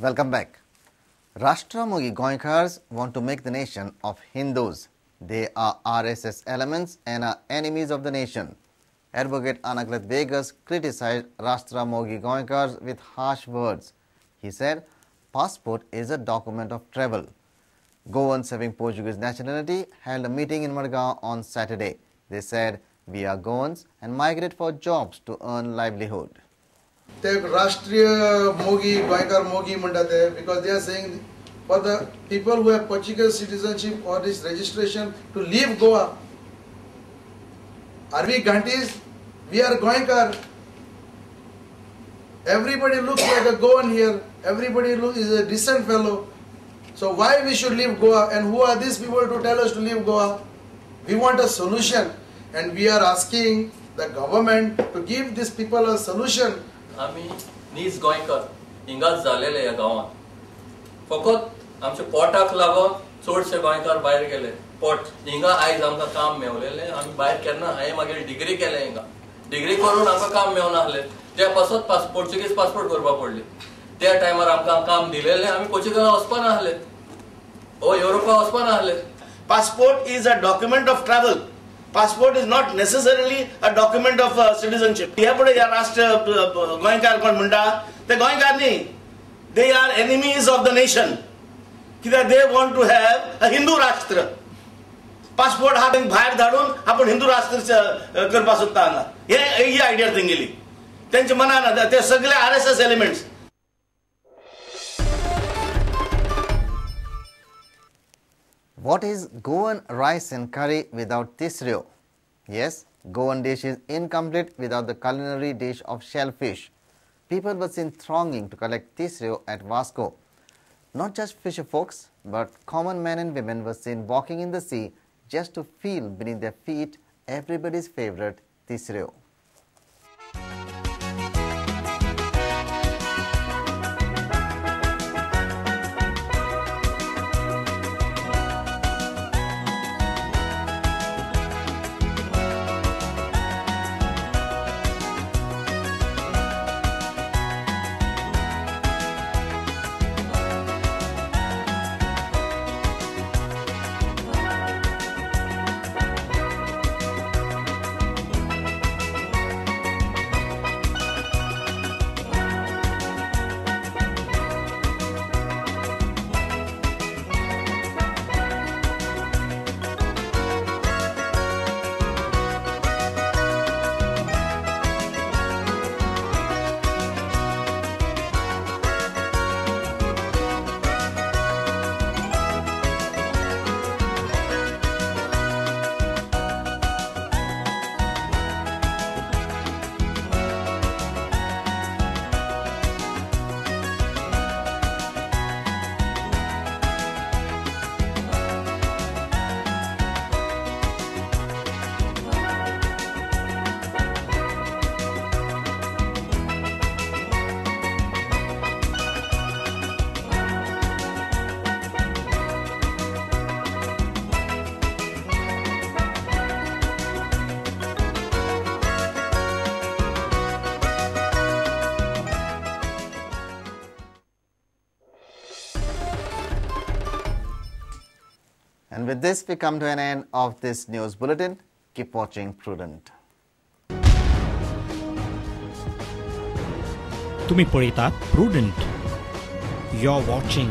Welcome back. Rashtramogi Goenkars want to make the nation of Hindus. They are RSS elements and are enemies of the nation. Advocate Anaclet Viegas criticized Rashtramogi Goenkars with harsh words. He said, passport is a document of travel. Goans having Portuguese nationality held a meeting in Margao on Saturday. They said, we are Goans and migrate for jobs to earn livelihood. ते राष्ट्रीय मोगी गोंयकार मोगी म्हणटा ते because they are saying for the people who have Portuguese citizenship or this registration to leave Goa. Are we Gandhis? We are Goenkar. Everybody looks like a Goan here. Everybody is a decent fellow. So why we should leave Goa, and who are these people to tell us to leave Goa? We want a solution, and we are asking the government to give these people a solution. आमी नीज गोंयकार हिंगाच जालेले ह्या गांवांत, फकत आमच्या पोटाक लागून चडशे गोंयकार भायर गेले. पोट हिंगा आयज आमकां काम मेवलेलें, आमी भायर केन्ना हांवें मागीर डिग्री केलें, हिंगा डिग्री करून आमकां काम मेवनासलें, त्या पासत पोर्चुगीज पासपोर्ट करपाक पडली. त्या टायमार आमकां काम दिलेलें, आमी पोर्चुगला वचपा नासले, ओ युरोपा वचपा नासले. Passport is a document of travel. Passport is not necessarily a document of citizenship. हे पळय ह्या राष्ट्र गोंयकार कोण म्हणटा ते गोंयकार न्ही, they are enemies of the nation. कित्याक they want to have a Hindu राष्ट्र. पासपोर्ट हा भायर धाडून आपण हिंदू राष्ट्र करपाक सोदता हांगा, हे ही आयडिया तेंगेली, तेंच्या मनान ते सगळे RSS elements. What is Goan rice and curry without tisrio? Yes, Goan dish is incomplete without the culinary dish of shellfish. People were seen thronging to collect tisrio at Vasco. Not just fisher folks, but common men and women were seen walking in the sea just to feel beneath their feet everybody's favorite tisrio. And with this, we come to an end of this news bulletin. Keep watching Prudent. तुम्ही पळयतात Prudent. You're watching